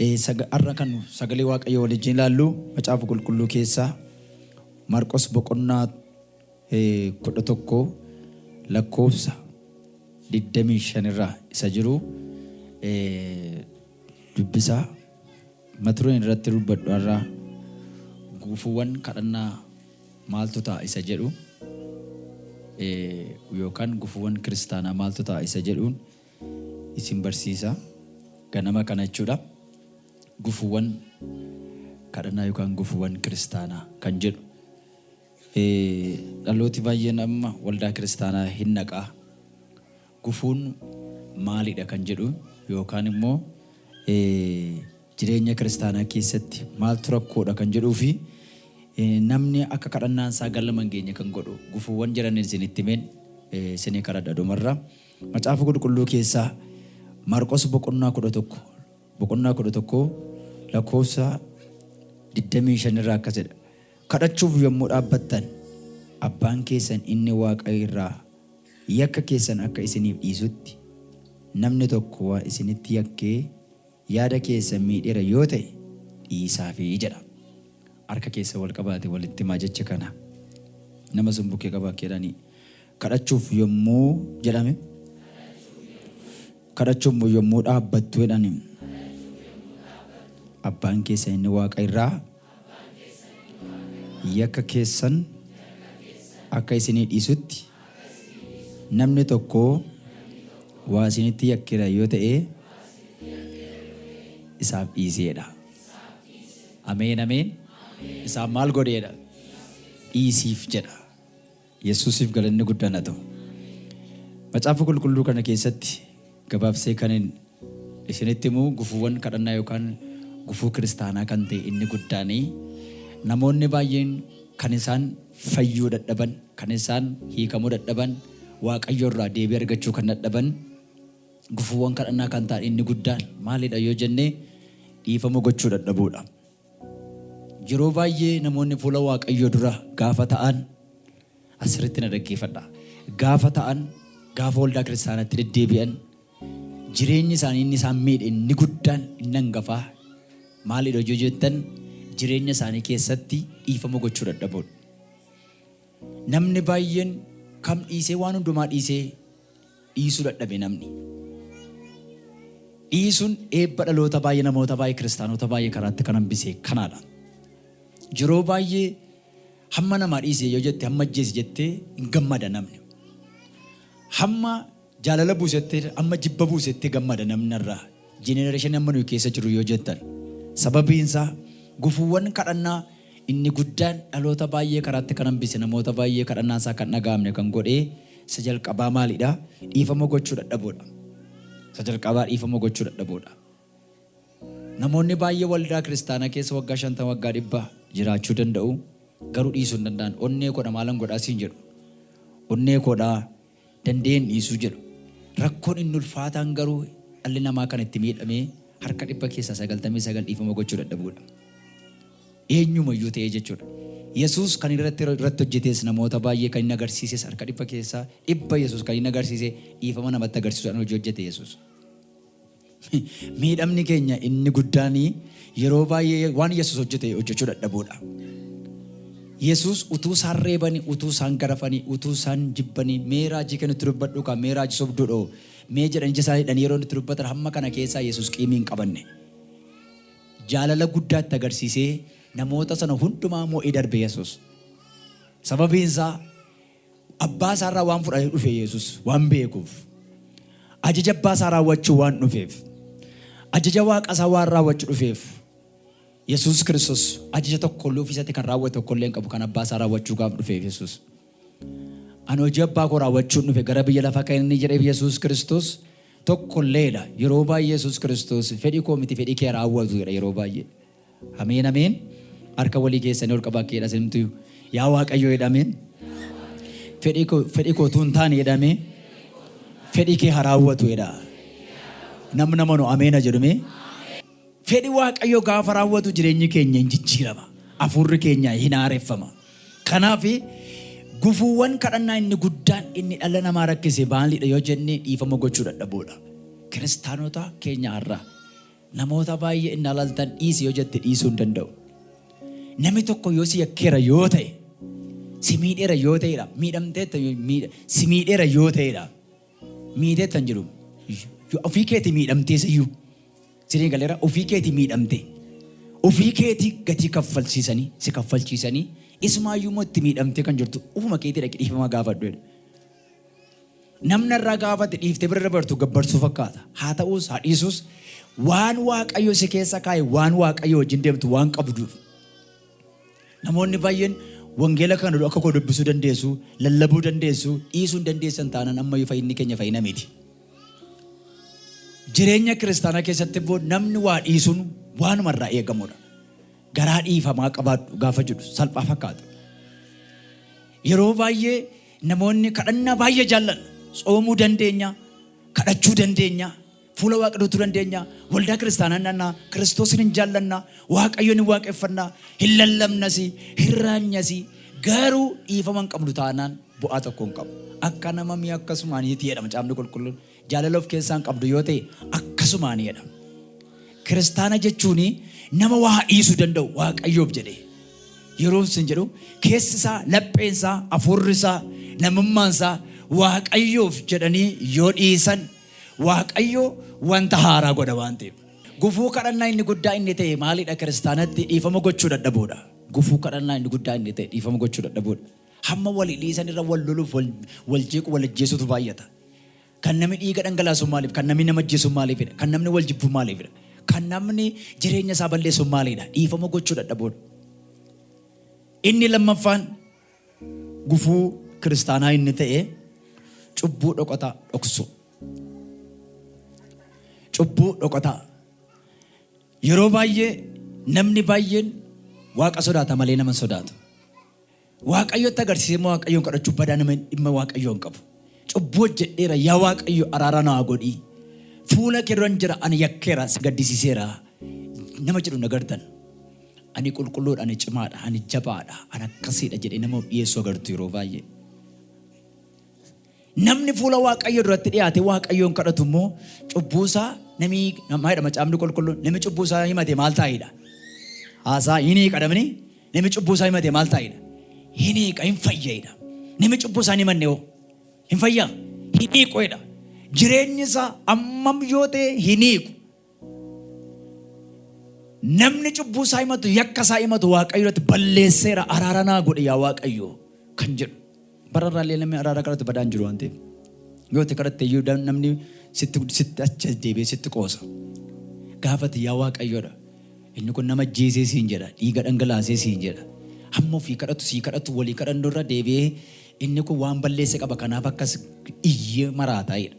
Har'a kan sagalee Waaqayyoo waliin ilaallu Macaafa Qulqulluu keessaa Maarqos boqonnaa 11 lakkoofsa 25 irraa isa jiru dubbisaa. Mata dureen irratti dubbadhu har'a gufuuwwan kadhannaa maaltu ta'a isa jedhu yookaan gufuuwwan kiristaanaa maaltu ta'a isa jedhuun isin barsiisa ganama kana jechuudha. Gufuuwwan kadhannaa yookaan gufuuwwan kiristaanaa kan jedhu. Dhalooti baay'een amma waldaa kiristaanaa hin naqaa. Gufuun maalidha kan jedhu yookaan immoo jireenya kiristaanaa keessatti maaltu rakkoodha kan jedhuu fi namni akka kadhannaan isaa galma hin geenye kan godhu gufuuwwan jiran isinitti himeen isinii kadhadha dhumarra. Macaafa Qulqulluu keessaa Maarqos boqonnaa 11 boqonnaa 11 lakkoofsa 25 irraa akkas jedha. Kadhachuuf yommuu dhaabbattan abbaan keessan inni waaqa irraa yakka keessan akka isiniif dhiisutti namni tokko waa isinitti yakkee yaada keessan miidheera yoo ta'e dhiisaafii jedha. Harka keessa wal qabaate walitti himaa jecha kana. Nama sun bukkee qabaa jedhanii. Kadhachuuf yommuu jedhame. Kadhachuuf yommuu dhaabbattu jedhani. Abbaan keessan inni waaqa irraa yakka keessan akka isinii dhiisutti namni tokko waa isinitti yakkeera yoo ta'e isaaf dhiiseedha. Ameen ameen. Isaaf maal godheedha? Dhiisiif jedha. Yesuusiif galanni guddaan haa ta'u. Macaafa Qulqulluu kana keessatti gabaabsee kan isinitti himu gufuuwwan kadhannaa yookaan gufuu kiristaanaa kan ta'e inni guddaanii namoonni baay'een kan isaan fayyuu dadhaban, kan isaan hiikamuu dadhaban, Waaqayyo irraa deebii argachuu kan dadhaban gufuuwwan kadhannaa kan ta'an inni guddaan maalidha yoo jenne dhiifama gochuu dadhabuudha. Yeroo baay'ee namoonni fuula Waaqayyoo dura gaafa ta'an asirritti na dhaggeeffadha. Gaafa ta'an, gaafa waldaa kiristaanaatti deddeebi'an jireenyi isaanii inni isaan miidhe inni guddaan inni hangafaa maalidha yoo jettan jireenya isaanii keessatti dhiifama gochuu dadhabuudha. Namni baay'een kam dhiisee waan hundumaa dhiisee dhiisuu dadhabe namni. Dhiisuun eebba dhaloota baay'ee namoota baay'ee kiristaanota baay'ee karaatti kan hambise kanaadha. Yeroo baay'ee hamma namaa dhiise yoo jette hamma ajjeese jettee hin gammada namni. Hamma jaalala buusettee hamma jibba buusettee gammada namni irraa. Jenereeshinii amma nuyi keessa jiru yoo jettan. Sababiin isaa gufuuwwan kadhannaa inni guddaan dhaloota baay'ee karaatti kan hambise namoota baay'ee kadhannaan isaa kan dhaga'amne kan godhee isa jalqabaa maalidha? Dhiifama gochuu dadhabuudha. Isa jalqabaa dhiifama gochuu dadhabuudha. Namoonni baay'ee waldaa kiristaanaa keessa waggaa 50 waggaa 100 jiraachuu danda'u garuu dhiisuu hin danda'an. Onnee koodha maalan godhaa siin jedhu. Onnee koodha danda'een dhiisuu jedhu. Rakkoon inni ulfaataan garuu dhalli namaa kan itti miidhamee harka 100 keessaa 99 dhiifama gochuu dadhabuudha. Eenyumayyuu ta'ee jechuudha. Yesuus kan irratti hojjetes namoota baay'ee kan inni agarsiises harka 100 keessaa 100 Yesuus kan inni agarsiise dhiifama namatti agarsiisuudhaan hojii hojjete Yesuus. Miidhamni keenya inni guddaan yeroo baay'ee waan Yesuus hojjete hojjechuu dadhabuudha. Yesuus utuu isaan reebanii, utuu isaan garafanii, utuu isaan jibbanii, mee raajii kan itti dubbadhu kaa, mee raajii sobduudhoo, mee jedhan ija isaanii hidhanii yeroo itti dubbatan hamma kana keessaa Yesuus qiimii hin qabanne. Jaalala guddaa itti agarsiisee namoota sana hundumaa mo'ee darbe Yesuus. Sababiin isaa abbaa isaarraa waan fudhatee dhufe Yesuus waan beekuuf. Ajaja abbaa isaa raawwachuu waan dhufeef. Ajaja waaqa isaa waan raawwachuu dhufeef. Yesuus Kiristoos ajaja tokko illee ofiisatti kan raawwate tokko illee hin qabu kan abbaa isaa raawwachuu gaaf dhufeef Yesuus. Ani hojii abbaa koo raawwachuun dhufe gara biyya lafaa kan inni jedheef Yesuus Kiristoos tokko illeedha. Yeroo baay'ee Yesuus Kiristoos fedhii koo miti fedhii kee raawwatu jedha yeroo baay'ee. Ameen ameen. Harka walii keessanii ol qabaa keedha isinimtu. Yaa Waaqayyo jedhame. Fedhii koo utuu hin taane jedhame. Fedhii kee haa raawwatu jedha. Namni namanu ameena jedhume. Fedhi Waaqayyoo gaafa raawwatu jireenyi keenya hin jijjiirama. Hafuurri keenya hin haareffama. Kanaaf gufuuwwan kadhannaa inni guddaan inni dhala namaa rakkise maalidha yoo jenne dhiifama gochuu dadhabuudha. Kiristaanota keenya har'a Namoota baay'ee inni alaltan dhiisi yoo jette dhiisuu hin danda'u. Namni tokko yoo si yakkeera yoo ta'e, si miidheera yoo ta'edha. Miidhamteetta si miidheera yoo ta'edha. Miidheetta hin jedhu. Ofii keetii miidhamtee siyyuu. Sirrii galeera, ofii keetii miidhamte. Ofii keetii gatii kaffalchiisanii, si kaffalchiisanii, isumaayyuu immoo itti miidhamtee kan jirtu ofuma keetii dhaqi dhiifama gaafadhu jedha. Namni irraa gaafate dhiiftee bira dabartu gabbarsuu fakkaata. Haa ta'us haa dhiisus, waan Waaqayyo si keessa kaa'e, waan Waaqayyo wajjin deemtu waan qabduuf. Namoonni baay'een wangeela kana akka koo dubbisuu dandeessu, lallabuu dandeessu, dhiisuu hin dandeessan taanaan ammayyuu fayyinni keenya fayyina miti. Jireenya kiristaanaa keessatti immoo namni waa dhiisuun waanuma irraa eegamudha. Garaa dhiifamaa qabaadhu gaafa jedhu salphaa fakkaata. Yeroo baay'ee namoonni kadhannaa baay'ee jaallanna. Tsoomuu dandeenya, kadhachuu dandeenya, fuula Waaqa duutuu dandeenya, waldaa kiristaanaa dhannaa, Kiristoosin hin jaallanna, Waaqayyoon hin waaqeffannaa, hin lallabnas, hin raanyas, garuu dhiifama hin qabnu taanaan bu'aa tokko hin qabu. Akka nama mi'a akkasumaaniiti jedha Macaafni Qulqulluun. Jaalala of keessaa hin qabdu yoo ta'e akkasumaanii jedha. Kiristaana jechuun nama waa dhiisuu danda'u Waaqayyoof jedhee. Yeroo isin jedhu keessi isaa, lapheen isaa, hafuurri isaa, namummaan isaa Waaqayyoof jedhanii yoo dhiisan Waaqayyo wanta haaraa godha waan ta'eef. Gufuu kadhannaa inni guddaa inni ta'e maalidha? Kiristaanatti dhiifama gochuu dadhabuudha. Gufuu kadhannaa inni guddaa inni ta'e dhiifama gochuu dadhabuudha. Hamma walii dhiisan irra wal loluuf, wal jeequ, wal ajjeesuutu baay'ata. Kan namni dhiiga dhangalaasu maaliif? Kan namni nama ajjeesu maaliifidha? Kan namni wal jibbu maaliifidha? Kan namni jireenya isaa balleessu maalidha? Dhiifama gochuu dadhabuudha. Inni lammaffaan gufuu kiristaanaa inni ta'e cubbuu dhokataa dhoksu. Cubbuu dhokataa. Yeroo baay'ee namni baay'een Waaqa sodaata malee nama hin sodaatu. Waaqayyotti agarsiisee immoo Waaqayyoon kadhachuu badaa nama dhimma Waaqayyoo hin qabu. Cubbuu hojjedheera, yaa Waaqayyo araara naa godhi. Fuula kee duran jira, ani yakkeera, si gaddisiiseera. Nama jedhu hin agartan. Ani qulqulluudha, ani cimaadha, ani jabaadha, ani akkasiidha jedhee nama of dhiyeessu agartu yeroo baay'ee. Namni fuula Waaqayyoo duratti dhiyaatee Waaqayyoon kadhatu immoo cubbuu isaa namni, maalidha Macaafni Qulqulluun? Namni cubbuu isaa himate maal taa'edha? Haasaa hin hiiqa namni. Namni cubbuu isaa himate maal taa'edha? Hin hiiqa, hin fayya'edha. Namni cubbuu isaa hin himanne hoo? Hin fayyaa? Hin hiiquedha. Jireenyi isaa ammam yoo ta'e hin hiiqu. Namni cubbuu isaa himatu, yakka isaa himatu Waaqayyo irratti balleesseera, araara naa godhi yaa Waaqayyo kan jedhu. Bara irraallee namni araara kadhatu badaan jiru waan ta'eef. Yoo itti kadhatte iyyuu namni sitti sitti achi deebi'ee sitti qoosa. Gaafati yaa Waaqayyoodha. Inni kun nama ajjeesee siin jedha, dhiiga dhangalaasee siin jedha. Hamma ofii kadhatu sii kadhatu walii kadhannu irra deebi'ee inni kun waan balleesse qaba, kanaaf akkas iyyee maraataa jedha.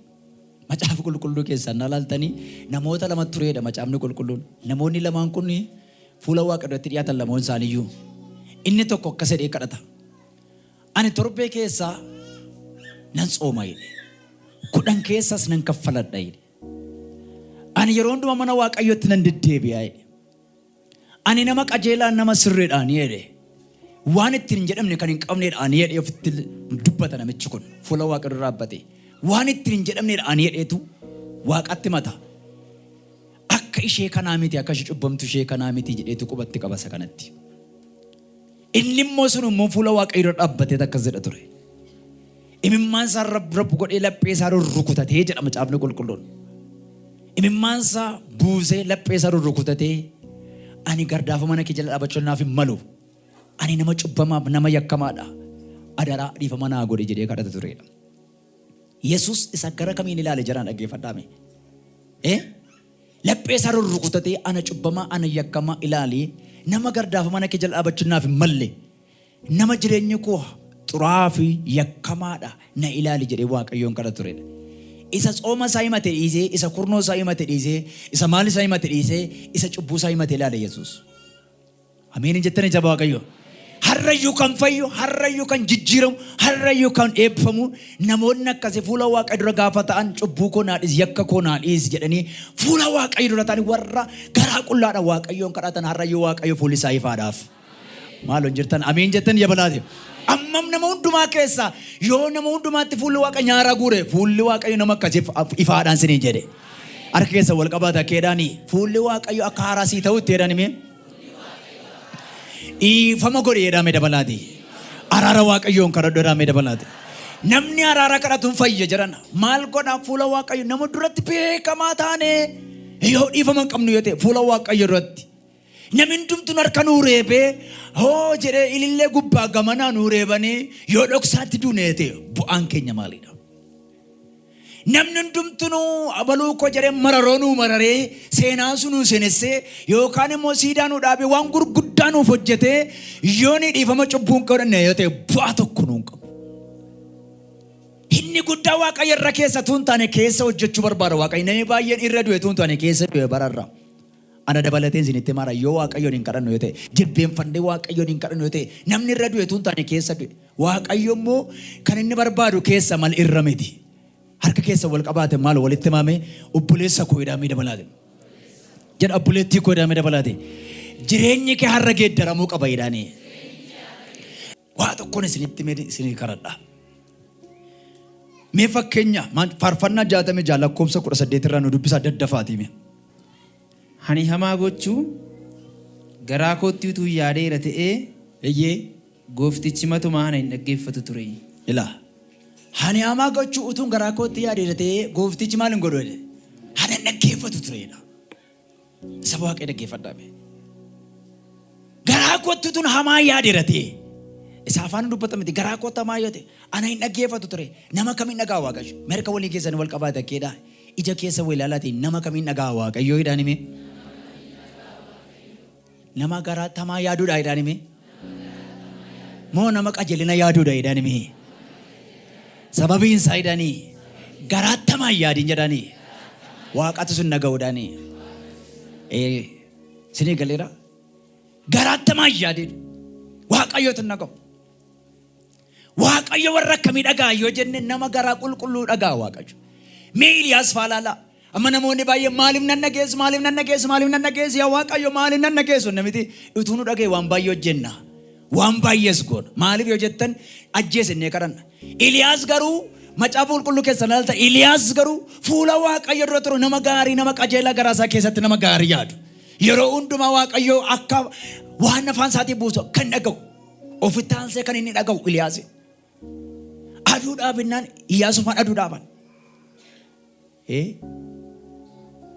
Macaafa Qulqulluu keessaa innaa ilaaltanii namoota lama tureedha Macaafni Qulqulluun. Namoonni lamaan kun fuula Waaqa duratti dhiyaatan lamaan isaaniiyyuu. Inni tokko akkas jedhee kadhata. Ani torbee keessaa nan tsooma jedhe. 10 keessaas nan kaffaladha jedhe. Ani yeroo hundumaa mana Waaqayyootti nan deddeebi'a jedhe. Ani nama qajeelaa, nama sirriidhaan jedhe. Waan ittiin hin jedhamne kan hin qabneedhaan jedhee ofitti dubbata namichi kun fuula Waaqa dura dhaabbate. Waan ittiin hin jedhamneedhaan jedheetu Waaqatti mata. Akka ishee kanaa miti, akka ishee cubbamtu ishee kanaa miti jedheetu qubatti qaba isa kanatti. Inni immoo sun immoo fuula Waaqayyo dura dhaabbatee akkas jedha ture. Imimmaan isaa rab rab godhee laphee isaa rurrukutatee jedha Macaafni Qulqulluun. Imimmaan isaa buusee laphee isaa rurrukutatee, ani gardaafa mana kee jala dhaabachuu naaf hin malu. Ani nama cubbamaaf nama yakkamaadha. Adaraa dhiifama naa godhe jedhee kadhata turedha. Yesus isa gara kamiin ilaale jaraan dhaggeeffadhaa mee. Eh? Laphee isaa rurrukutatee ana cubbamaa, ana yakkamaa ilaali, nama gardaafa mana kee jala dhaabachuun naaf hin malle, nama jireenyi koo xuraa'aa fi yakkamaadha, na ilaali jedhee Waaqayyoon kadhata turedha. Isa tsooma isaa himate dhiisee, isa kurnoo isaa himate dhiisee, isa maal isaa himate dhiisee, isa cubbuu isaa himate ilaale Yesuus. Ameen hin jettanii jaba Waaqayyo. Har'ayyuu kan fayyu, har'ayyuu kan jijjiiramu, har'ayyuu kan eebbifamu namoonni akkasii fuula Waaqayyo dura gaafa ta'an cubbuu koo naa dhiisi, yakka koo naa dhiisi jedhanii fuula Waaqayyo dura ta'anii warra garaa qullaadha Waaqayyoon kadhatan har'ayyuu Waaqayyo fuulli isaa ifaadhaaf. Maaloo hin jirtan, ameen jettan jabalaate. Ammam nama hundumaa keessaa yoo nama hundumaatti fuulli Waaqa nyaaraa guure, fuulli Waaqayyo nama akkasiif ifaadhaan siniin jedhe. Harka keessa wal qabaata keedhaanii fuulli Waaqayyo akka haaraa sii ta'utti jedhani mee. Dhiifama godhi jedhamee dabalaati. Araara Waaqayyoon kadhadhu jedhamee dabalaati. Namni araara kadhatu hin fayya jedhan. Maal godha fuula Waaqayyo nama duratti beekamaa taane yoo dhiifama hin qabnu yoo ta'e fuula Waaqayyo duratti. Namni hundumtuun harka nuu reebee hoo jedhee ilillee gubbaa gamanaa nuu reebanii yoo dhoksaatti duune ta'e bu'aan keenya maalidha? Namni hundumtunuu abaluu koo jedhee mararoo nuu mararee seenaa sun nuu seenessee yookaan immoo siidaa nuu dhaabee waan gurguddaa nuuf hojjetee yoo ni dhiifama cubbuu hin godhanne yoo ta'e bu'aa tokko nuu hin qabu. Inni guddaa Waaqayyo irra keessa tuun taane keessa hojjechuu barbaada Waaqayyo. Namni baay'een irra du'e tuun taane keessa du'e bararra. Ana dabalateen isinitti himaara yoo Waaqayyoon hin kadhannu yoo ta'e, jilbeenfannee Waaqayyoon hin kadhannu yoo ta'e, namni irra du'e tuun taane keessa du'e. Waaqayyo immoo kan inni barbaadu keessa mal irra miti. Harka keessa wal qabaate maal walitti himaame obboleessa koo jedhamee dabalaate. Jedha obboleettii koo jedhamee dabalaate. Jireenyi kee har'a geeddaramuu qaba jedhanii. Waa tokkoon isinitti himee isinii kadhadha. Mee fakkeenya faarfannaa 66 lakkoofsa 18 irraa nu dubbisaa daddafaatii mee. Ani hamaa gochuu garaa kootti utuu yaadeera ta'ee, Eyyee. gooftichi matumaa ana hin dhaggeeffatu ture. Ilaa. Ani hamaa gochuu utuun garaa kootti yaadeera ta'ee gooftichi maal hin godhu jedhe? Ana hin dhaggeeffatu turedha. Saba Waaqayyo dhaggeeffadhaa mee. Garaa kootti utuun hamaa yaadeera ta'ee isa afaan dubbata miti garaa kootti hamaa yoo ta'e ana hin dhaggeeffatu ture. Nama kamiin dhagaa Waaqayyo? Mee harka walii keessanii wal qabaata keedhaa. Ija keessa wal ilaalaatii nama kamiin dhagaa Waaqayyo jedhaan hime. Nama garaa hamaa yaaduudha jedhaan hime. Moo nama qajeelina yaaduudha jedhaan hime. Sababiin isaa jedhanii garaa hamaa hin yaadin jedhanii Waaqatu sun dhaga'uudhaanii. Sinii galeera. Garaa hamaa hin yaadin. Waaqayyotu hin dhaga'u. Waaqayyo warra akkamii dhagaa yoo jenne nama garaa qulqulluu dhagaa Waaqayyo. Mee Iliyaas faa ilaalaa. Amma namoonni baay'een maaliif nan dhageessu maaliif nan dhageessu maaliif nan dhageessu yaa Waaqayyo maaliif nan dhageessu namiti utuu nu dhaga'e waan baay'ee hojjenna. Waan baay'ees goona. Maaliif yoo jettan ajjeesennee kadhanna. Iliyaas garuu macaafa qulqulluu keessa ilaalta. Iliyaas garuu fuula Waaqayyo dura ture nama gaarii nama qajeelaa garaa isaa keessatti nama gaarii yaadu. Yeroo hundumaa Waaqayyo akka waan afaan isaatii buusu kan dhaga'u. Ofitti aansee kan inni dhaga'u Iliyaasi. Aduu dhaabinnaan Iyyaasufaan aduu dhaaban.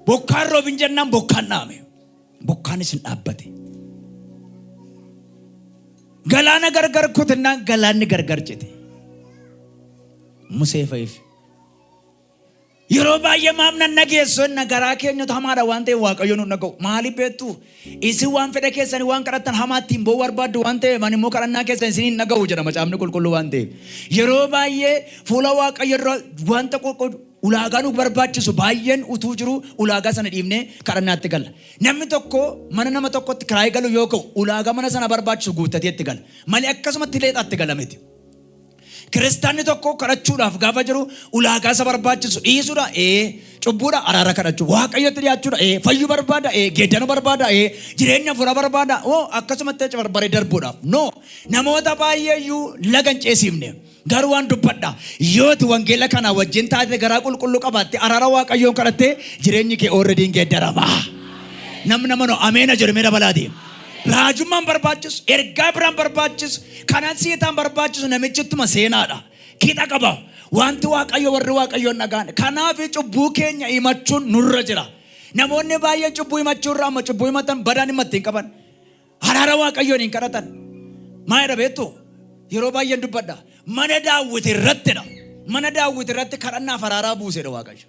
Bokkaan roobin jennaan bokkaan dhaame. Bokkaanis hin dhaabbate. Galaana gargar kutennaan galaanni gargar cite. Musee fa'iif. Yeroo baay'ee maaf nan dhageessu jenna garaa keenyatu hamaadha waan ta'eef Waaqayyo nu dhaga'u. Maaliif beektu? Isin waan fedha keessanii waan kadhattan hamaa ittiin boo'uu barbaaddu waan ta'eef ani immoo kadhannaa keessan isin hin dhaga'u jedha macaafni qulqulluu waan ta'eef. Yeroo baay'ee fuula Waaqayyo dura wanta qulqulluu ulaagaa nu barbaachisu baay'een utuu jiru ulaagaa sana dhiibnee kadhannaatti galla. Namni tokko mana nama tokkotti kiraayii galu yoo ka'u ulaagaa mana sana barbaachisu guuttatee itti gala. Malee akkasumatti leexaatti gala miti. Kiristaanni tokko kadhachuudhaaf gaafa jiru ulaagaa isa barbaachisu dhiisuudha, ee cubbuudha, araara kadhachuu, Waaqayyotti dhiyaachuudha, ee fayyuu barbaada, ee geeddaruu barbaada, ee jireenya hafuuraa barbaada, oo akkasumatti achi barbaree darbuudhaaf. No, namoota baay'ee iyyuu laga hin ceesifne. Garuu waan dubbadha. Yooti wangeela kana wajjin taate garaa qulqulluu qabaatte araara Waaqayyoon kadhatte jireenyi kee already hin geeddarama. Namni nama no ameena jedhu mee dabalaati. Raajummaan barbaachisu, ergaa biraan barbaachisu, kanan siitaan barbaachisu namichittuma seenaadha. Qixa qaba. Wanti Waaqayyo warri Waaqayyoon dhagaan. Kanaaf cubbuu keenya himachuun nurra jira. Namoonni baay'een cubbuu himachuu irraa amma cubbuu himatan badaan dhimma ittiin qaban. Araara Waaqayyoon hin kadhatan. Maa jedha beektu? Yeroo baay'een dubbadha. Mana Daawwit irrattidha. Mana Daawwit irratti kadhannaaf araaraa buusedha Waaqayyo.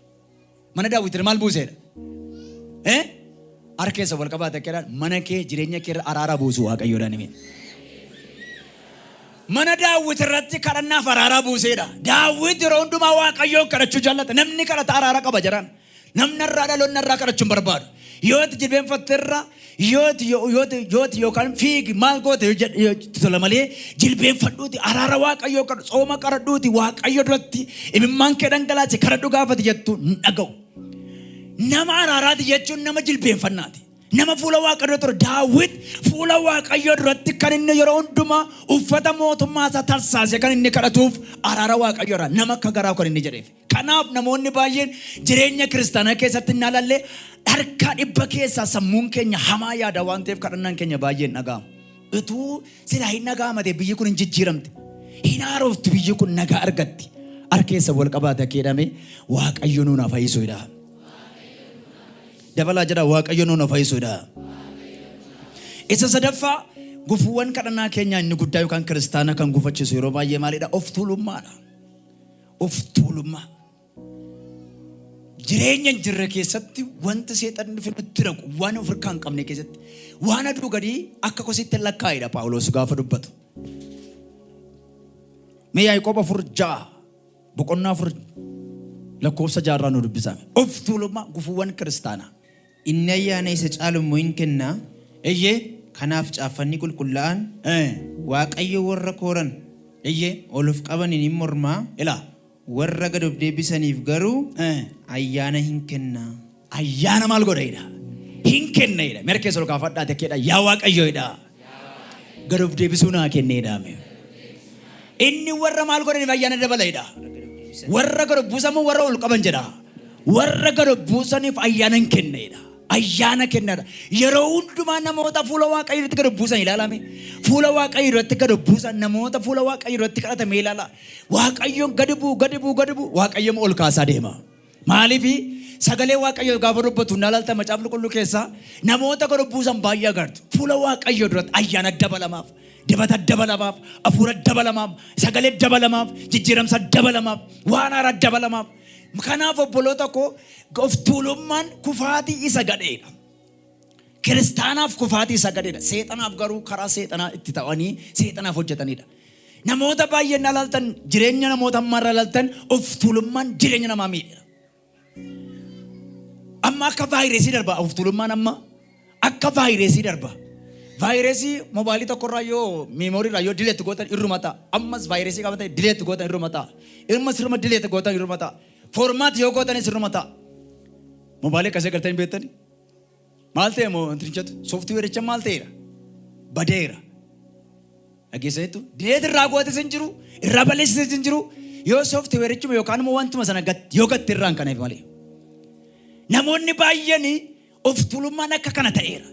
Mana Daawwit irra maal buusedha? Eh? Harka keessa wal qabaate akka jedhan mana kee jireenya kee irra araara buusu Waaqayyoodhaan hime. Mana Daawwit irratti kadhannaaf araaraa buuseedha. Daawwit yeroo hundumaa Waaqayyoon kadhachuu jaallata. Namni kadhata araara qaba jedhan. Namni irraa dhaloonni irraa kadhachuu hin barbaadu. Yoo itti jilbeenfatte irra yoo itti yookaan fiigi maal goote yoo yoo tola malee jilbeenfadhuuti araara Waaqayyoo kadhu tsooma qaradhuuti Waaqayyo duratti imimmaan kee dhangalaase kadhadhu gaafati jettu hin dhaga'u. Nama araaraati jechuun nama jilbeenfannaati. Nama fuula Waaqayyoo ture Daawit fuula Waaqayyoo duratti kan inni yeroo hundumaa uffata mootummaa isaa tarsaasee kan inni kadhatuuf araara Waaqayyoo irraa nama akka garaa kan inni jedheef. Kanaaf namoonni baay'een jireenya kiristaanaa keessatti inni alallee harka dhibba keessaa sammuun keenya hamaa yaada waan ta'eef kadhannaan keenya baay'een dhaga'amu. Utuu silaa hin dhaga'amate biyyi kun hin jijjiiramte. Hin haaroftu biyyi kun nagaa argatti. Harkeessa wal qabaate akka jedhame Waaqayyo nuun haa fayyisuudha. Dabalaa jedha Waaqayyo nuun haa fayyisuudha. Isa sadaffaa gufuuwwan kadhannaa keenyaa inni guddaa yookaan kiristaana kan gufachiisu yeroo baay'ee maalidha? Of tuulummaadha. Of tuulummaa. Jireenya hin jirre keessatti wanti seexanni dhufe nutti naqu waan of harkaa hin qabne keessatti waan aduu gadii akka kositti hin lakkaa'edha Phaawulos gaafa dubbatu. Mee Yaaqoob 4:6 boqonnaa 4 lakkoofsa 6rraa nu dubbisame. Of tuulummaa gufuuwwan kiristaanaa. Inni ayyaana isa caalu immoo in kenna. Eyyee. Kanaaf caaffanni qulqullaa'aan, Waaqayyo warra kooran, ol of qabaniin in morma, Ilaa. warra gad of deebisaniif garuu ayyaana hin kenna. Ayyaana maal godha jedha? Hin kenna jedha. Mee harka keessa ol kaafadhaa tekkeedha. Yaa Waaqayyo jedha. Gad of deebisuu naa kenneedha. Inni warra maal godhaniif ayyaana dabala jedha. Warra gad of buusamoo warra ol qaban jedha. Warra gad of buusaniif ayyaana hin kenna jedha. Ayyaana kennadha. Yeroo hundumaa namoota fuula Waaqayyoo duratti gad of buusan ilaalame. Fuula Waaqayyoo duratti gad of buusan namoota fuula Waaqayyoo duratti kadhatame ilaala. Waaqayyoon gadi bu'u gadi bu'u gadi bu'u Waaqayyoon ol kaasaa deema. Maaliif sagalee Waaqayyoo gaafa dubbatu na lalta macaafa qulqulluu keessaa namoota gad of buusan baay'ee agartu. Fuula Waaqayyoo duratti ayyaana dabalamaaf, dibata dabalamaaf, hafuura dabalamaaf, sagalee dabalamaaf, jijjiiramsa dabalamaaf, waan haaraa dabalamaaf. Kanaaf obboloota koo of tuulummaan kufaatii isa gadheedha. Kiristaanaaf kufaatii isa gadheedha. Seexanaaf garuu karaa seexanaa itti ta'anii seexanaaf hojjetanidha. Namoota baay'een ilaaltan jireenya namoota ammaarra ilaaltan of tuulummaan jireenya namaa miidheera. Amma akka vaayirasii darba of tuulummaan amma akka vaayirasii darba. Vaayirasii moobaayilii tokkorraa yoo miimooriirraa yoo delete gootan irruma ta'a. Ammas vaayirasii qabatan delete gootan irruma ta'a. Ammas irruma delete gootan irruma ta'a. Format yoo gootanis irruma ta'a. Moobaayilii akkasii agartanii beektani? Maal ta'e moo intinichatu? Sooftiweericha maal ta'eera? Badeera. Dhageessaniittu? Delete irraa gootes hin jiru, irraa balleessites hin jiru. Yoo sooftiweerichuma yookaan immoo wantuma sana yoo gatte irraan kan hafe malee. Namoonni baay'een of tuulummaan akka kana ta'eera.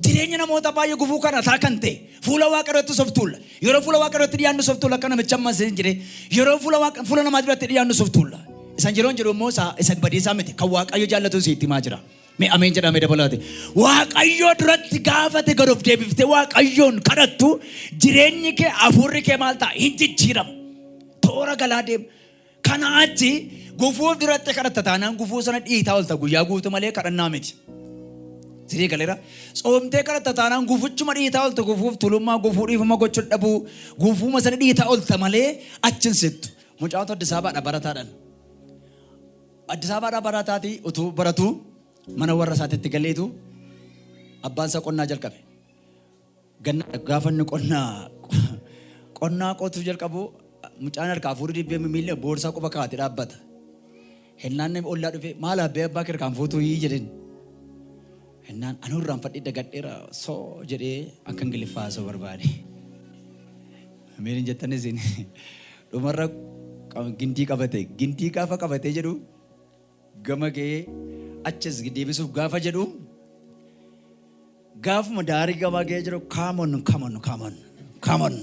Jireenya namoota baay'ee gufuu kana ta'a kan ta'e fuula Waaqa durattis of tuulla. Yeroo fuula Waaqa duratti dhiyaannu of tuulla akka namicha ammas hin jedhe. Yeroo fuula Waaqa fuula namaa duratti dhiyaannu of tuulla. Isan yeroon jedhu immoo isa isa badiisaa miti kan Waaqayyo jaallatu sitti himaa jira. Mee ameen jedhamee dabalaate. Waaqayyo duratti gaafate gad of deebiftee Waaqayyoon kadhattu jireenyi kee hafuurri kee maal ta'a? Hin jijjiirama. Toora galaa deema. Kana achi gufuuf duratti kadhatta taanaan gufuu sana dhiitaa olta guyyaa guutuu malee kadhannaa miti. Sirii galeera. Tsoomtee kadhatta taanaan gufuchuma dhiitaa olta gufuuf tulummaa gufuu dhiifama gochuu dhabuu gufuuma sana dhiitaa olta malee achi hin sittu. Mucaatu Addis Ababaadha barataadhaan. Addis Ababaadhaa barataatii utuu baratuu mana warra isaatitti galeetu abbaan isaa qonnaa jalqabe. Ganna gaafa inni qonnaa qonnaa qotuu jalqabu mucaan harkaa fuudhuu dibbee miilli boorsaa quba kaa'ate dhaabbata. Hennaan namni ollaa dhufe maal abbee abbaa kee harkaan fuutuu jedheen. Hennaan anuu irraanfadhee dagadheera soo jedhee akka Ingiliffaa haasa'u barbaade. Ameen hin jettan isin. Dhumarra gindii qabate. Gindii gaafa qabatee jedhu gama ga'ee achas deebisuuf gaafa jedhu gaafuma daarii gamaa ga'ee jiru come on, come on, come on, come on,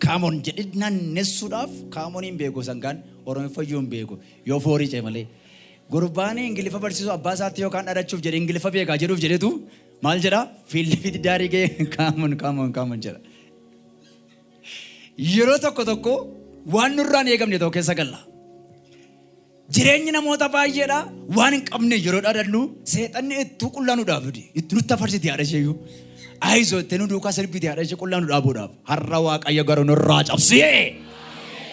come on jedhee naannessuudhaaf come on hin beeku sangaan Oromiffayyuu hin beeku yoo foorii ce'e malee. Gurbaan Ingiliffa barsiisuu abbaa isaatti yookaan dhalachuuf jedhee Ingiliffa beekaa jedhuuf jedhetu maal jedhaa fiilli daarii ga'ee come on, come on, come on jedha. Yeroo tokko tokko waan nurraan eegamne tokko keessa galla. Jireenyi namoota baay'eedha waan hin qabne yeroo dhaadhannu seexanni ittuu qullaa nu dhaabdi. Itti nutti afarsiti haadha isheeyyuu. Ayizoo itti nu duukaa sirbiti haadha ishee qullaa nu dhaabuudhaaf. Har'a Waaqayyo garuu nurraa cabsee.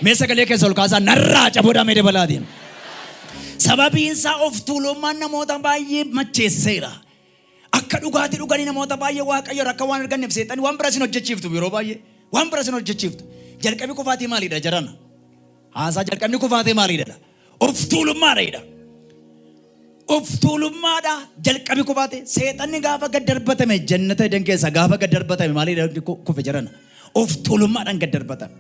Mee sagalee keessa ol kaasaa narraa cabuudhaa mee dabalaatiin. Sababiin isaa of tuulummaan namoota baay'ee macheesseera. Akka dhugaatii dhuganii namoota baay'ee Waaqayyo akka waan arganneef seexanni waan bira isin hojjechiiftu yeroo baay'ee waan bira isin hojjechiiftu. Jalqabi kufaatii maaliidha jarana? Haasaa jalqabni kufaatii maaliidha? Of tuulummaadha jedha. Of tuulummaadha jalqabi kufaate. Seexanni gaafa gad darbatame, jannata Eden keessa gaafa gad darbatame, maaliidhaan kufe jedhana? Of tuulummaadhaan gad darbatame.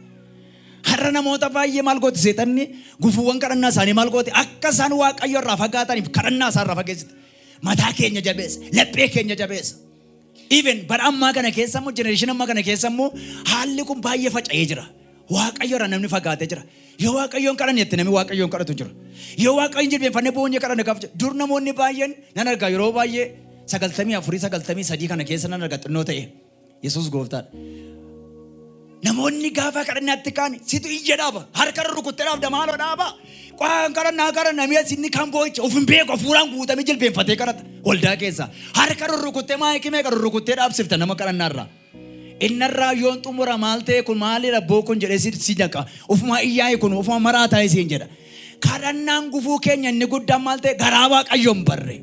Har'a namoota baay'ee maal gooti seexanni? Gufuuwwan kadhannaa isaanii maal gooti? Akka isaan Waaqayyo irraa fagaataniif kadhannaa isaan irraa fageessite. Mataa keenya jabeessa, laphee keenya jabeessa. Even bara ammaa kana keessa immoo, generation ammaa kana keessa immoo, haalli kun baay'ee faca'ee jira. Waaqayyo irraa namni fagaatee jira. Yoo Waaqayyoon kadhanne jette, namni Waaqayyoon kadhatu jira. Yoo Waaqayyoon jilbeenfannee boonyee kadhanne gaafa jedhu, dur namoonni baay'een nan argaa, yeroo baay'ee 94, 93 kana keessa nan arga xinnoo ta'e. Yesuus gooftaadha. Namoonni gaafa kadhannaatti kaan situ iyya dhaaba. Harka rukuttee dhaabda, maaloo dhaaba. Qaan kadhannaa kadhanna mi'a sinni kan boo'icha of hin beeku, hafuuraan guutamee jilbeenfatee kadhata waldaa keessa. Harka rurrukuttee maayikii meeqa rurrukuttee dhaabsifta nama kadhannaarraa. Innarraa yoon xumura maal ta'e, kun maalidha boo kun jedhee si naqa. Ofumaa iyyaa'e, kun ofumaa maraa taa'e siin jedha. Kadhannaan gufuu keenya inni guddaan maal ta'e? Garaa Waaqayyoon barre.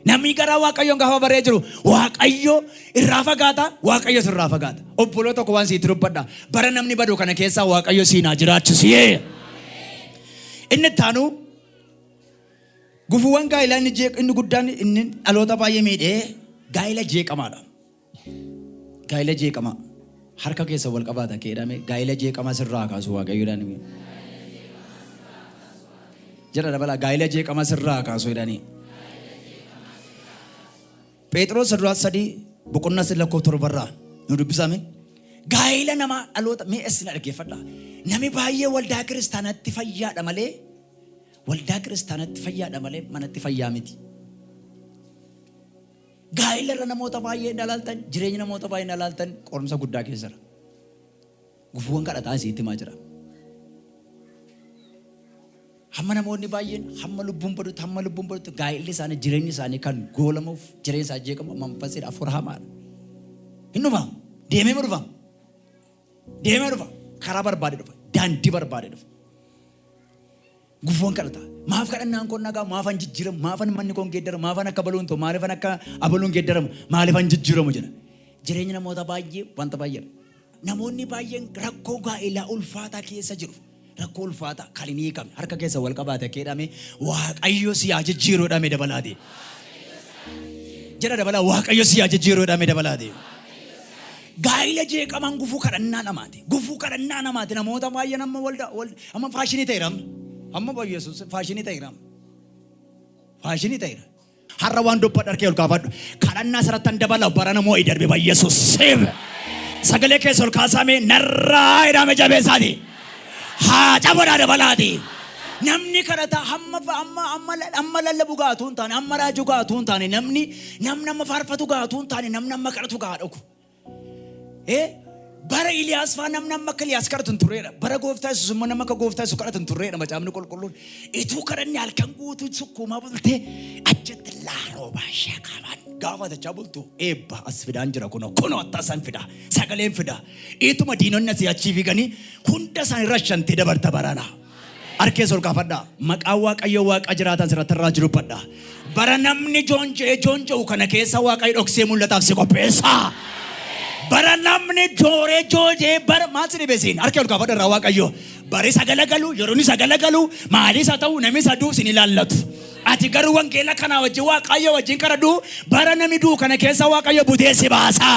Namni garaa Waaqayyoon gaafa baree jiru Waaqayyo irraa fagaata, Waaqayyo irraa fagaata. Obboloo tokko waan siitti dubbadha. Bara namni badu kana keessaa Waaqayyo siinaa jiraachisu. Inni itti aanu, gufuuwwan gaa'ilaa inni guddaan inni dhaloota baay'ee miidhee gaa'ila jeeqamaadha. Gaa'ila jeeqamaa. Harka keessa wal qabaata keedhame, gaa'ila jeeqamaa sirraa kaasu Waaqayyoodhaan himi. Jedha dabalaa, gaa'ila jeeqamaa sirraa kaasu jedhanii. Phexros duraa 3 boqonnaa 3 lakkoofsa 7rraa nu dubbisame. Gaa'ila namaa dhaloota mee isin dhaggeeffadha. Nami baay'ee waldaa kiristaanatti fayyaadha malee, waldaa kiristaanatti fayyaadha malee, manatti fayyaa miti. Gaa'ila irra namoota baay'ee hin ilaaltan, jireenya namoota baay'ee hin ilaaltan, qorumsa guddaa keessa jira. Gufuuwwan kadhataa isiitti himaa jira. Hamma namoonni baay'een hamma lubbuun badutti gaa'illi isaanii, jireenyi isaanii kan goolamuuf, jireenya isaa jeeqamu manfasiidha, hafuura hamaadha. Hin dhufa. Deemee dhufa. Deemee dhufa. Karaa barbaade dhufa. Daandii barbaade dhufa. Gufuuwwan kadhataa. Maaf kadhannaan koon nagaa, maafan jijjiiramu, maafan manni koon geeddaramu, maafan akka baluun ta'u, maaliifan akka abaluun geeddaramu, maaliifan jijjiiramu jedha. Jireenya namoota baay'ee wanta baay'eedha. Namoonni baay'een rakkoo gaa'elaa ulfaataa keessa jiru. Rakkoo ulfaataa kan hin hiikamne. Harka keessa wal qabaate keedhame, Waaqayyo si haa jijjiiru jedhame dabalaati. Jedha dabalaa, Waaqayyo si haa jijjiiru jedhame dabalaati. Gaa'ila jeeqamaan gufuu kadhannaa namaati. Gufuu kadhannaa namaati. Namoota baay'een amma walda amma faashinii ta'eera amma. Amma Yesuus faashinii ta'eera amma. Faashinii ta'eera. Har'a waan dubbadhu harkee ol kaafadhu. Kadhannaa sarartan dabala bara namoo darbe ba Yesuus siif. Sagalee keessa ol kaasamee narraa jedhame jabeessaati. Haa cabodhaa dabalaati. Namni kadhata hamma amma amma amma lallabu gaatu hin taane, amma raajuu gaatu hin taane, namni amma faarfatu gaatu hin taane, namni amma kadhatu gaa dhugu. Bara Iliyaas faa namni amma akka Iliyaas kadhatu hin turreedha. Bara gooftaa Yesuus immoo nama akka gooftaa Yesuus kadhatu hin turreedha macaafni qulqulluun. Ituu kadhanni halkan guutuu sukkuumaa bultee achitti laaroo baashee qaamaan gaafa tachaa bultu, eebba as fidaan jira, kunoo kunoo attasan fida, sagaleen fida. Ituma diinonni asii achii fiiganii hunda isaanii rashantee dabarta barana. Harkeessa ol kaafadhaa. Maqaan Waaqayyo Waaqa jiraatan sirratti irraa jiru dubbadha. Bara namni joonja'ee joonja'u kana keessa Waaqayyo dhoksee mul'ataaf si qopheessa. Bara namni jooree joojee, bara maal si dhibe siin, harka ol kaafadha irraa Waaqayyo. Bari isa galagalu, yeroon isa galagalu, maalis haa ta'u, namni isa du'u sin ilaallatu. Ati garuu wangeela kanaa wajjin, Waaqayyo wajjin kadhadhu, bara namni du'u kana keessa Waaqayyo butee si baasa.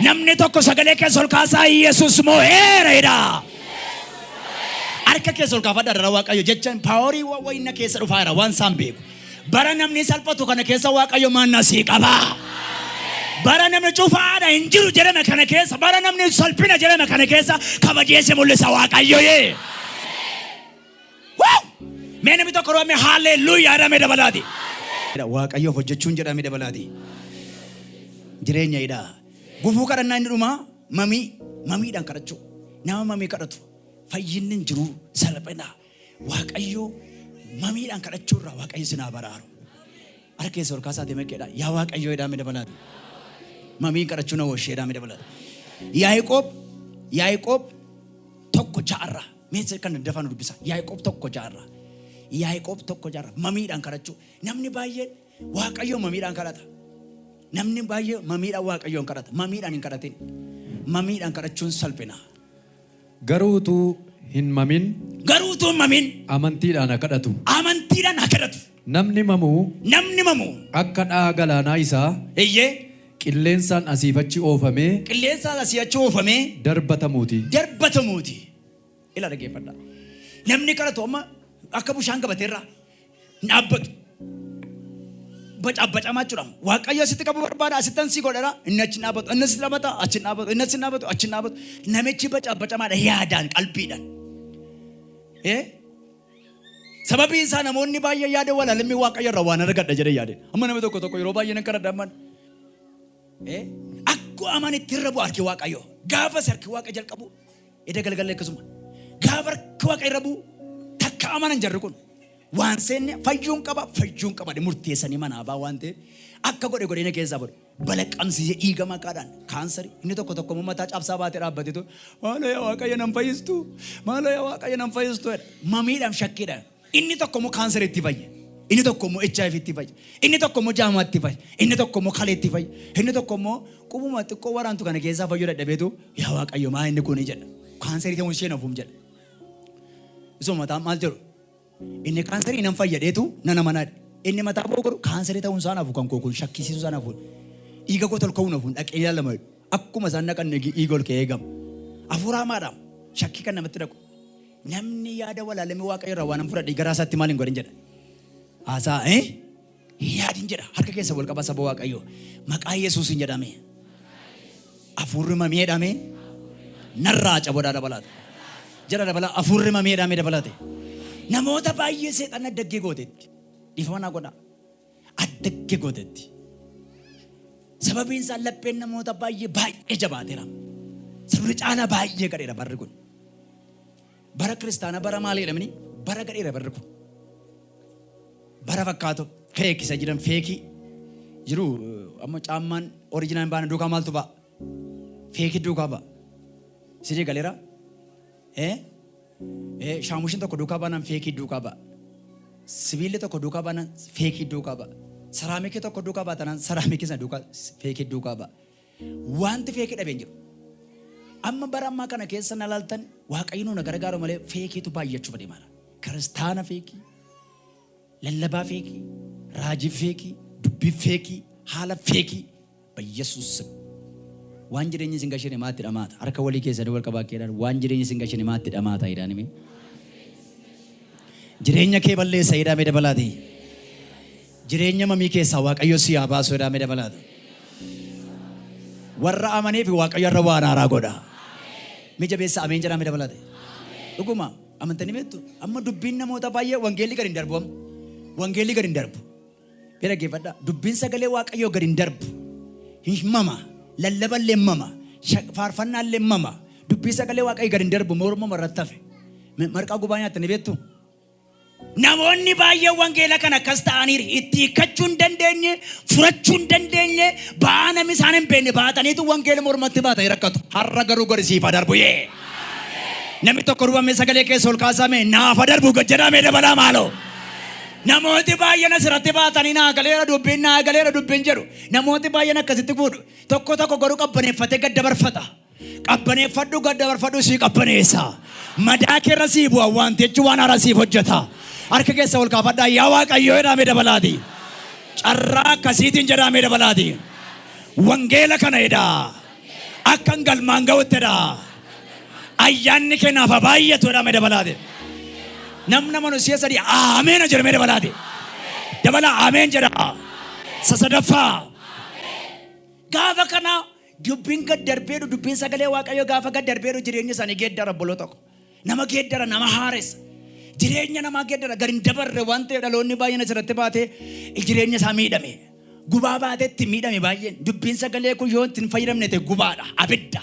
Namni tokko sagalee keessa ol kaasaa, Yesuus moo'eera jedha. Harka keessa ol kaafadha irra Waaqayyo jechaan power wayina keessa dhufaa jira waan isaan beeku. Bara namni salphatu kana keessa Waaqayyo maannaa sii qaba. Bara namni cufaadha hin jiru jedhame kana keessa, bara namni salphina jedhame kana keessa kabajee si mul'isa Waaqayyo yee. Woo! Mee namni tokko roome haalleluuyaa jedhame dabalaati. Waaqayyoof hojjechuun jedhame dabalaati. Jireenya hidhaa. Gufuu kadhannaa inni dhumaa mamii, mamiidhaan kadhachuu. Nama mamii kadhatu fayyinni hin jiru, salphina. Waaqayyo mamiidhaan kadhachuu irraa Waaqayyo sinaa baraaru. Harka keessa ol kaasaa deemee keedha. Yaa Waaqayyo jedhame dabalaati. Mamiin kadhachuu na ooshee jedhame dabalaati. Yaaqoob 1:6rraa. Mee kan dafaa nu dubbisa. Yaaqoob 1:6rraa. Yaaqoob 1:6rraa. Mamiidhaan kadhachuu. Namni baay'een Waaqayyo mamiidhaan kadhata. Namni baay'ee mamiidhaan Waaqayyoon kadhata. Mamiidhaan hin kadhatin. Mamiidhaan kadhachuun salphina. Garuu utuu hin mamin Garuu utuu hin mamin amantiidhaan haa kadhatu. Amantiidhaan haa kadhatu. Namni mamuu Namni mamu akka dha'aa galaanaa isaa qilleensaan asiif achi oofamee qilleensaan asii achi oofamee darbatamuuti. Darbatamuuti. Ila dhaggeeffadhaa. Namni kadhatu amma akka bishaan gabateerraa hin dhaabbatu. Bacaabacamaa jechuudha. Waaqayyo asitti qabu barbaada, asittan si godhadha. Inni achi hin dhaabbatu, inni asitti dhaabbata, achi hin dhaabbatu, inni achi hin dhaabbatu, achi hin dhaabbatu. Namichi bacaabacamaadha yaadaan, qalbiidhaan. Eh? Sababiin isaa namoonni baay'ee yaada walaalamii Waaqayyo irraa waan argadha jedhee yaade. Amma namni tokko tokko yeroo baay'ee nan kadhadha amman. Eh? Akkuma amaan itti irra bu'a harki Waaqayyo. Gaafa harki Waaqa jalqabu eda galgala akkasuma. Gaafa harki Waaqa irra bu'u takka amanan jarri kun. Waan seenne fayyuun qaba, fayyuun qaba murteessanii manaa baa waan ta'eef akka godhe godhee na keessaa godhe. Balaqqamsiisee dhiiga maqaadhaan kaansarii inni tokko tokko immoo mataa cabsaa baatee dhaabbateetu, "Maaloo yaa Waaqayyo nan fayyistu, maaloo yaa Waaqayyo nan fayyistu," jedha. Mamiidhaan shakkiidhaan. Inni tokko immoo kaansarii itti fayya. Inni tokko immoo HIV itti fayya. Inni tokko immoo jaamaa itti fayya. Inni tokko immoo kalee itti fayya. Inni tokko immoo qubuma xiqqoo waraantu kana keessaa fayyuu dadhabeetu, "Yaa Waaqayyo, maa inni kuni?" jedha. Kaansarii ta'uun ishee nafuum jedha. Isuma mataa maal jedhu? Inni kaansarii nan fayyadeetu nan amanaa. Inni mataa boo godhu kaansarii ta'uun isaa nafu kan koo kun shakkisiisuu isaa nafu. Dhiiga koo tolka'uu nafu dhaqee ilaalama. Akkuma isaan dhaqan dhiiga ol ka'ee eegama. Hafuura hamaadhaan shakkii kan namatti dhaqu. Namni yaada walaalamii Waaqayyo irraa waan hin fudhadhe garaa isaatti maal hin godhin jedha. Haasaa eh? Hin yaadin jedha. Harka keessa wal qaba, saba Waaqayyo. Maqaa Yesuusin jedhame. Hafuurri mamii jedhame. Narraa caboodhaa dabalaata. Jara dabalaa, hafuurri mamii jedhame dabalaate. Namoota baay'ee seexanni addaggee gootetti. Dhiifama naa godhaa. Addaggee gootetti. Sababiin isaa lapheen namoota baay'ee baay'ee jabaateera. Sabni caalaa baay'ee gadheera barri kun. Bara kiristaana bara maal jedhamani? Bara gadheera barri kun. Bara fakkaatu fake isa jedhan, fake jiru. Amma caammaan original baana duukaa maaltu ba'a? Fake duukaa ba'a. Sidii galeera? Eh? Eh, shaamushiin tokko duukaa baanaan fake duukaa ba'a. Sibiilli tokko duukaa baanaan fake duukaa ba'a. Saraamikii tokko duukaa baatanaan saraamikii sana duukaa fake duukaa ba'a. Wanti fake dhabeen jiru. Amma bara ammaa kana keessa na laaltan, Waaqayyo nu na gargaaru malee fakeitu baay'achuuf adeemaadha. Kiristaana fake, lallabaa fake, raajii fake, dubbii fake, haala fake, Yesuus waan jireenya isin gashine maatti dhamaata. Harka walii keessanii wal qabaa keedhaan, waan jireenya isin gashine maatti dhamaata jedhaan hime. Jireenya kee balleessa jedhamee dabalaati. Jireenya mamii keessaa Waaqayyo si haa baasu jedhamee dabalaata. Warra amaneef Waaqayyo irra waan haaraa godha. Mi jabeessa, ameen jedhamee dabalaate. Dhuguma amantanii beektu, amma dubbiin namoota baay'ee wangeelli gadi hin darbu amma. Wangeelli gadi hin darbu. Mee dhaggeeffadhaa. Dubbiin sagalee Waaqayyoo gadi hin darbu. Hin mama. Lallaballee mama. Faarfannaallee mama. Dubbii sagalee Waaqayyoo gadi hin darbu, mormuma irratti hafe. Marqaa gubaa nyaattanii beektu? Namoonni baay'een wangeela kana akkas ta'aniiru. Itti hiikkachuu hin dandeenye, furachuu hin dandeenye, ba'aa namni isaan hin beekne baataniitu wangeela mormatti baatanii rakkatu. Har'a garuu gadi siif haa darbu yee. Namni tokko rubame sagalee keessa ol kaasame naaf haa darbu gad jedhamee dabalaa maaloo. Namooti baay'een asirratti baatanii naa galeera dubbiin, naa galeera dubbiin jedhu. Namooti baay'een akkasitti fuudhu. Tokko tokko garuu qabbaneeffatee gad dabarfata. Qabbaneeffadhu, gad dabarfadhu, sii qabbaneessa. Madaa keerra sii bu'a wantichi, waan haaraa siif hojjeta. Harka keessa ol kaafadhaa, yaa Waaqayyoo jedhamee dabalaati. Carraa akkasiitiin jedhamee dabalaati. Wangeela kana jedhaa. Akkan galmaan ga'utti jedhaa. Ayyaanni kennaaf haa baay'atu jedhamee dabalaati. Namni amanu si'a sadii ameen jedhamee dabalaati. Dabala, ameen jedha. Sasadaffaa. Gaafa kana dubbiin gad darbeedhu, dubbiin sagalee Waaqayyoo gaafa gad darbeedhu jireenya isaanii geeddara, obboloota tokko. Nama geeddara, nama haaressa. Jireenya namaa geeddara, gad hin dabarre waan ta'eef dhaloonni baay'een asirratti baatee jireenya isaa miidhame. Gubaa baatetti miidhame baay'een. Dubbiin sagalee kun yoo ittiin fayyadamne ta'e gubaadha, abidda.